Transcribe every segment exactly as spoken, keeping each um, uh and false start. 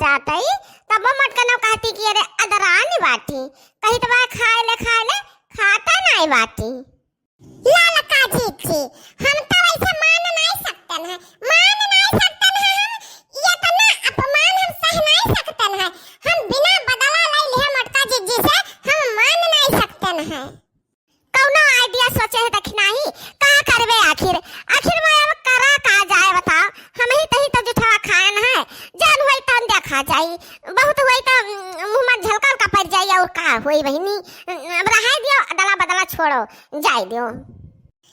जातई, तब मोटका नौ कहती कि अरे अदरानी बाटी, कही तो बा खाए ले, खाए ले, खाता नाई बाटी। ललका जीजी, हम तो वैसे मान नाई सकतन है, मान नाई सकतन है हम, इतना अपमान हम सह नाई सकतन है, हम बिना बदला ले लिहे मोटका जीजी से हम मान नाई सकतन है। कौनो idea सोचे है दखिनाही, का करबे आखिर, आखिर मैं अब करा का जाए बताओ, हम ही तही तो जुठवा खाएन है, जौन होई तौन देखा जाई, बहुत होई तो, उम, मुँह में झलका उलका पड़ जाई और का होई बहिनी, अब रहाई दियो, अदला बदला छोड़ो, जाए दियो।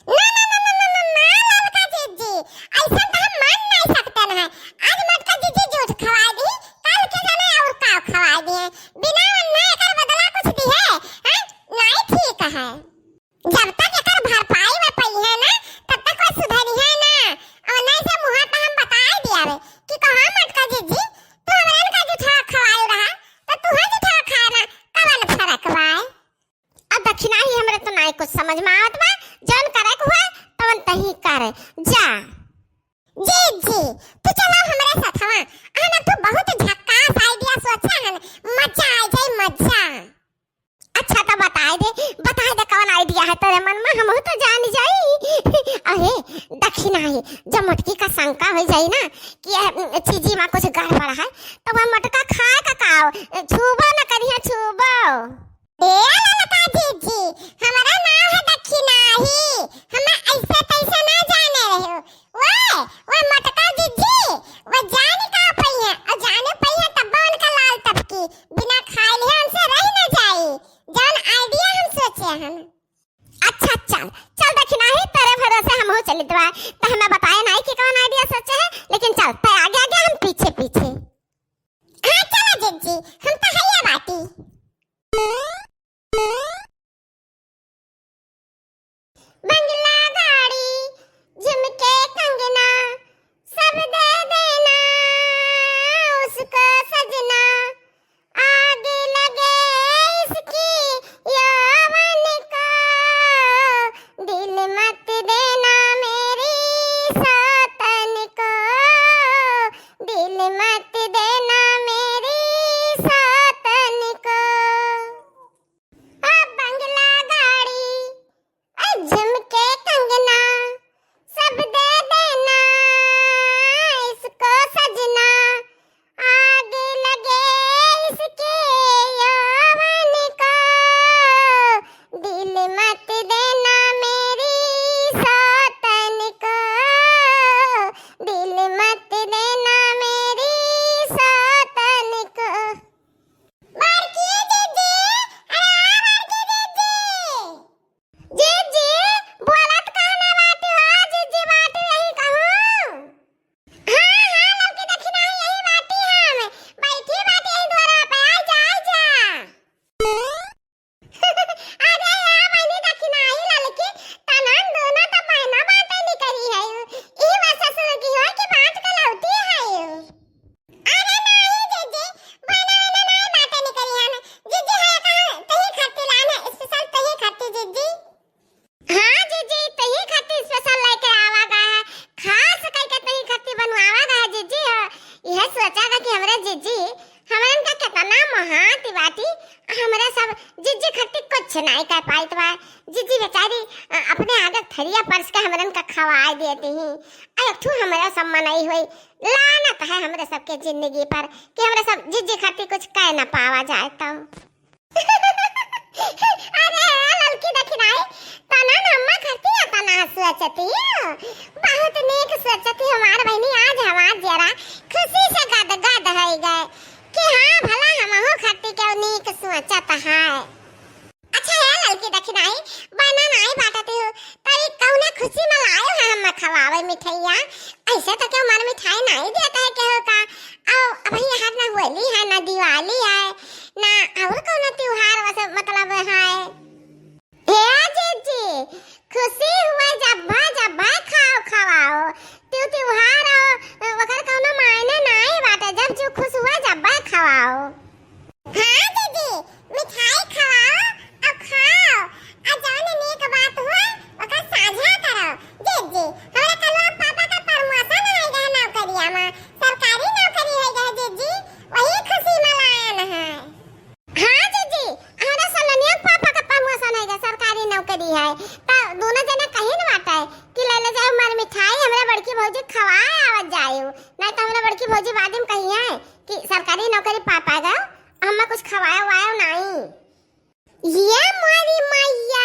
ना, ना, ना, ना, ना, ना, ना, ललका जीजी, ऐसा तो हम मान नहीं सकते न है। आज मोटका जीजी जूठ खवाए दी, काल के जाने और का खवाए दिए। बिना ना एकर बदला कुछ दिहे, हैं? नहीं ठीक है। जब तक एकर भरपाई में पइहे ना, तब तक कोई सुधरिहे ना। और नहीं से मुँहा पे हम बताए दियावे कि कहाँ मोटका जीजी, तू हमरन का जूठा खवाए रहा, तो तू है जूठा खाए ना, कवन फर्क बा? अब दखिनाही हमरे तो नाई कुछ समझ में आवत बा, जौन करे के हुए तवन तही करे, जा। जीजी, तू चलो हमरे साथवा, हम तू बहुत झक्कास idea सोचा हन, मजा आ जाई मजा। अच्छा तो बताए दे, बताए दे कौन idea है तेरे मन में, हम तो जान जाई। अहे दखिनाही, जब मोटकी का शंका हो जाई ना कि यह चीजी में कुछ गड़बड़ है, तो वह मोटका खाए का काव, छूबो न करिए, छूबो। ए ललका जीजी, हमारा नाम है दखिनाही, हम ऐसे तैसे ना जाने रहे। ओए, ओए मोटका जीजी, वो जान का पइहे, और जाने पइहे तब उनका लाल टपकी, बिना खाए लिए उनसे रह ना जाई। जौन idea हम सोचे हन। अच्छा चल, चल दखिनाही, तेरे भरोसे हम हो चलित बा, तो हमें बताए नहीं कि कौन idea सोचे है, लेकिन चल, ते आगे आगे हम पीछे पीछे। हाँ चला जीजी, हम तो हैया बाटी। बंगला गाड़ी झुमके कंगना सब दे देना उसको सजना, आग लगे इसकी यौवन को, दिल मत देना मेरी सौतन को, दिल मत देना मेरी सौतन को। अब बंगला गाड़ी, अब झुमके कंगना, सब दे देना इसको सजना। आग लगे इसके यौवन को, दिल मत देना मेरी सौतन को, दिल मत देना मेरी सौतन को। बड़की जीजी, अरे बड़की जीजी। जीजी, बोलत काहे ना बाटी हो? जीजी बाटी यही कहूँ। हाँ, हाँ, ललकी दखिनाही यही बाटी हम। बैठी बाटी यही द्वारा पे, आ जा, आ जा। अरे या बहिनी दखिनाही ललकी, तनन दोनों तो बहना बाटे निकरी है। ई बस ससुर की हो कि बाँट के लौटी है। अरे नाही जीजी, बहना वहना नाही बाटे निकरी है ना। जीजी है कहाँ, तही खाती लाने, special तही खाती जीजी। हाँ जीजी, तही खाती special लेके आवा गा है, खास करके तही खाती बनवावा गा है जीजी। यह सोचा गा कि हमरे जीजी हमरन का कितना महाती बाटी, हमरे सब जीजी खाती कुछ नाही कर पाइत बा। जीजी बेचारी, अ, अपने आगे थरिया परस के हमरन का खवाए देती ही। आ एक ठू हमरे सब मनई होई, लानत है हमरे सबके जिंदगी पर कि हमरे सब जीजी खाती कुछ कह ना पावा जाए तो। अरे ललकी दखिनाही, तनन अम्मा खाती अतना सोचती हो। बहुत नीक सोचती हो हमार बहिनी, आज हमार जरा खुशी से गद गद होई गए कि हाँ भला हमहू खाती केहू नीक सोचत है। अच्छा है ललकी दखिनाही, बहना नाही बाटती हो, तरी कौने खुशी में लायो है हम खवावे मिठाइया? ऐसे तो केहू मन मिठाई नाही देता है केहू का। आओ, अबही यहाँ ना होली है, ना दिवाली है, ना और कौनो त्योहार वैसे मतलब है। हे जीजी, खुशी हुए जब्बा जब्बा खाओ खवाओ, त्यों त्योहार हो, ओकर कौनो मायने नाही बाटे, जब जो खुश हुए जब्बा खवाओ। हाँ दीदी, मिठाई खवाओ और खाओ, और जौन नीक बात हुए ओकर साझा करो। दीदी, हमरा कलवा पापा का promotion आए गए नौकरिया में, भौजी बाद में कही है कि सरकारी नौकरी पा, पा गयो, हमें कुछ खवायो वायो नाई। ये मोरी मैया,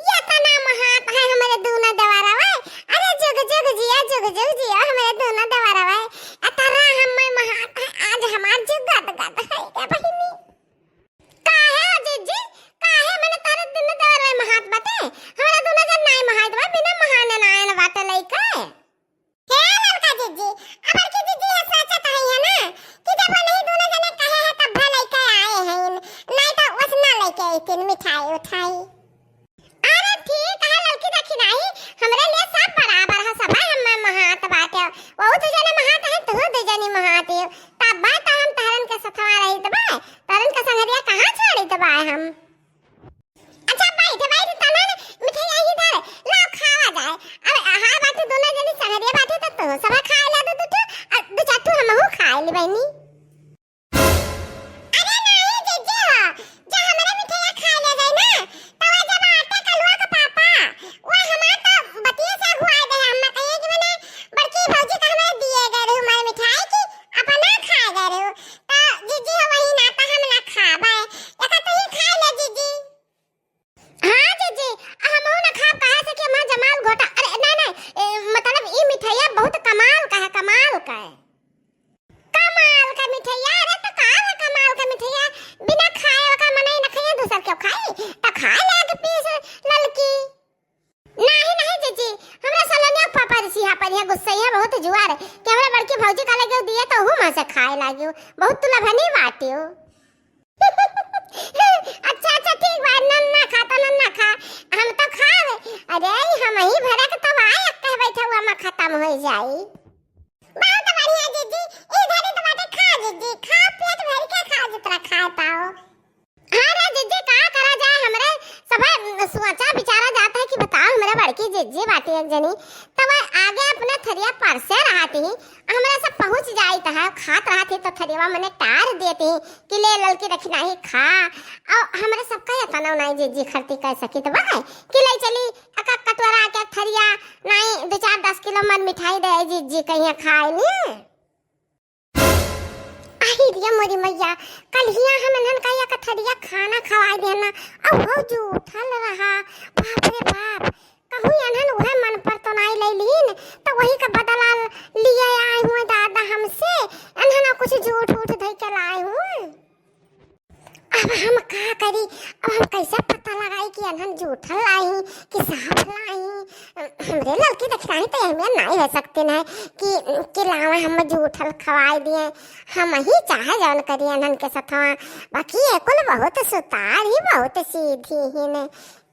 ये तना महात है हमरे दूनो देवरवा। अरे जुग जुग जिया, जुग जुग जिया हमरे दूनो देवरवा। अतरा हमें महात है, आज हमार जुग गद गद है गे बहिनी। काहे हो जिज्जी? काहे मने तोहरे दूनो देवरवा महात बाटे? हमरा दूनो जन नाई महात बा, बिना महाने नाई न बाटे लइका। हे ललका जिज्जी, अब बड़की जिज्जी है सोचत हई है ना कि जब नहीं दूनो जने कहे है तब भले के आए हैं, नहीं तो वसना लेके अइतिन मिठाई उठाई। अरे ठीक है ललकी दखिनाही, हमरे लिए सब बराबर है, सब है हमें महात बाटे। वो दू जने महात है, तू दू जनी महात है, तब बा तो हम तहरन के सथवा रही तबा, तहरन के संगरिया कहाँ छोड़ी तबा हम। अच्छा, बैठ, बैठ, तना ने मिठाई आई इधर, लाओ, खावा जाए। अब हाँ बात, दोनों जनी संगरिया बाटे, तो तू सब खाए ला दो, दो ठो, और दो चार ठो हमहू खाए ली बहनी। अरे नहीं, जीजी हो, जो हमरे मिठाई खाए ले जाए ना, तो वो जब आटे कलुआ का पापा, वो हमार तो बतिये से अगुआए दे, हम कहिए कि मने बड़की भौजी का हमारे दिए गए रहू हमारे मिठाई की, अपना खाए गए रहू, तो जीजी हो वही ना, तो हम ना खाबे, एका तू ही खाए ले जीजी। हाँ जीजी, हमहू ना खाब, काहे से कि हमार जमाल घोटा, अरे नहीं, नहीं, ए, मतलब ई मिठाइया बहुत कमाल का है, कमाल का है। कमाल का मिठाइया, अरे तो का है कमाल का मिठाइया? बिना खाए ओका मनई न खाए, दूसर क्यों खाई? तो खाए लाग पीस ललकी। नहीं, नहीं जीजी, हमरा सलोनिया पापा रिसिहा परिहा, गुस्सैया बहुत जुआर कि हमरा बड़की भौजी का लगे दिए तो हूँ मुँह से खाए लागियो, बहुत तुला भनी बाटियो। अच्छा, अच्छा, ठीक बा, नन्ना खा तो नन्ना खा, हम तो खाब। अरे, हम ही भरे के तब आए, अक्के बैठे हुआ में खत्म हो जाई। बहुत बढ़िया जीजी, ई घड़ी तो बाटे खा जीजी, खा पेट भर के खा जितना खाए पाओ। हाँ रे जीजी, का करा जाए, हमरे सभे सोचा विचारा जाता है कि बताओ हमरे बड़की जीजी बाटी एक जनी, तब आगे अपने थरिया परसे रहती ही, हमरा सब पहुँच जाइत है, खात रहती तो थरिया मने टार देती ही कि ले ललकी दखिनाही खा, और हमरे सबका इतना नहीं जीजी खरती कह सकित बा कि ले चली एक एक कटोरा के थरिया, नहीं दो चार दस किलो मन मिठाई दे जीजी कहिया खाए नी। अहि रे मोरी मैया, कल्हिया हम इन्हन का एक थरिया खाना खवाए देना, अब वो जो उठल रहा, बाप रे बाप, कहूँ इन्हन उहे मन पर तो नाई ले लीन, तो वही का बदला लिए आए हुए दादा हमसे, इन्हन कुछ जूठ उठ धई के लाए हुए। अब हम का करी, अब हम कैसे पता लगाई कि इन्हन जूठल लाई कि साफ लाई? हमरे लड़की देखना ही तो हमें नाई हो सकते ना कि, कि लावा हम जूठल खवाए दिए। हम ही चाहे जौन करी इन्हन के सथवा, बाकी ये कुल बहुत सुतार ही, बहुत सीधी ही ने।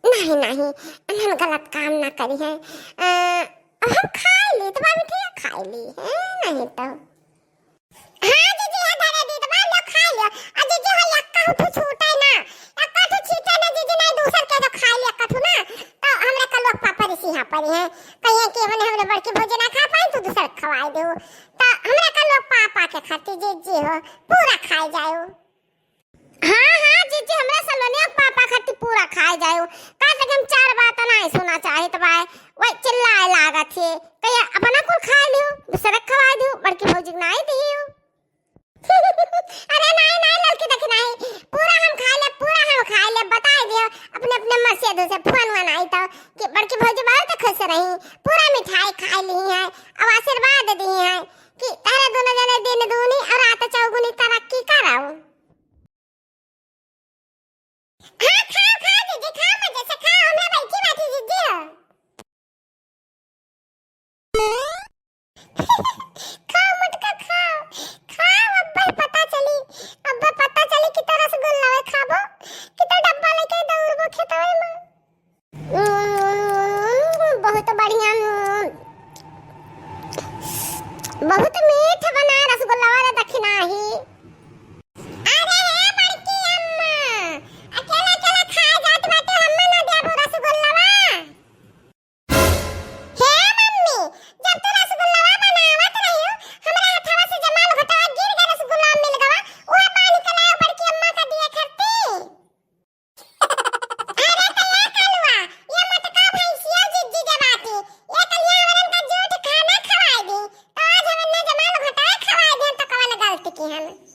नहीं, नहीं, इन्हन गलत काम ना करी है। अ, अब हम खाए ली, तो भाभी ठीक है, खाए ली है, नहीं तो। हाँ, जीजी, है धरे दी, तो लो, खाए लियो। आ जीजी, हो यक्का उठू छूटे ना, यक्का उठू छीटे ना, जीजी, नहीं दूसर के जो खाए ली यक्का उठू ना, तो हमरा का लोग पापा रिसिहा परी है, कहिए कि मने हमरे बड़की भौजी ना खा पाई, तू दूसर खवाए दे। तो हमरा का लोग पापा के खाती जीजी हो, पूरा खाए जाओ। हाँ, हाँ, जीजी, हमरा सलोनिया के पापा खातिर पूरा खाए जायो। का तक हम चार बात नाई सुना चाहित बाय, वही चिल्लाए लागत है। कहिया अपना कुल खा लियो, दूसरे के खवाए दियो, बड़की भौजी के नाई दियो। अरे नाई, नाई, लड़की देखी नाई, पूरा हम खा ले, पूरा हम खा ले, बताए दियो, अपने, अपने मर्जी से फोन वनाई तो, कि बड़की भौजी बहुत खुश रही, पूरा मिठाई खा ली है, अब आशीर्वाद दी है, कि तारा दोनों जने दिन दूनी और रात चौगुनी तरक्की कराओ। हाँ, खाओ, खाओ, जीजी, खाओ, मजे से खाओ, हमरा बड़की बाटी जीजी हो। खाओ, मोटका, खाओ, खाओ, अब्बे पता चली, अब्बे पता चली कि तो रसगुल्ला वे खाबो, कि तो डब्बा लेके दौड़बो खेतवे में। उम्म, बहुत बढ़िया। उम्म, कि हम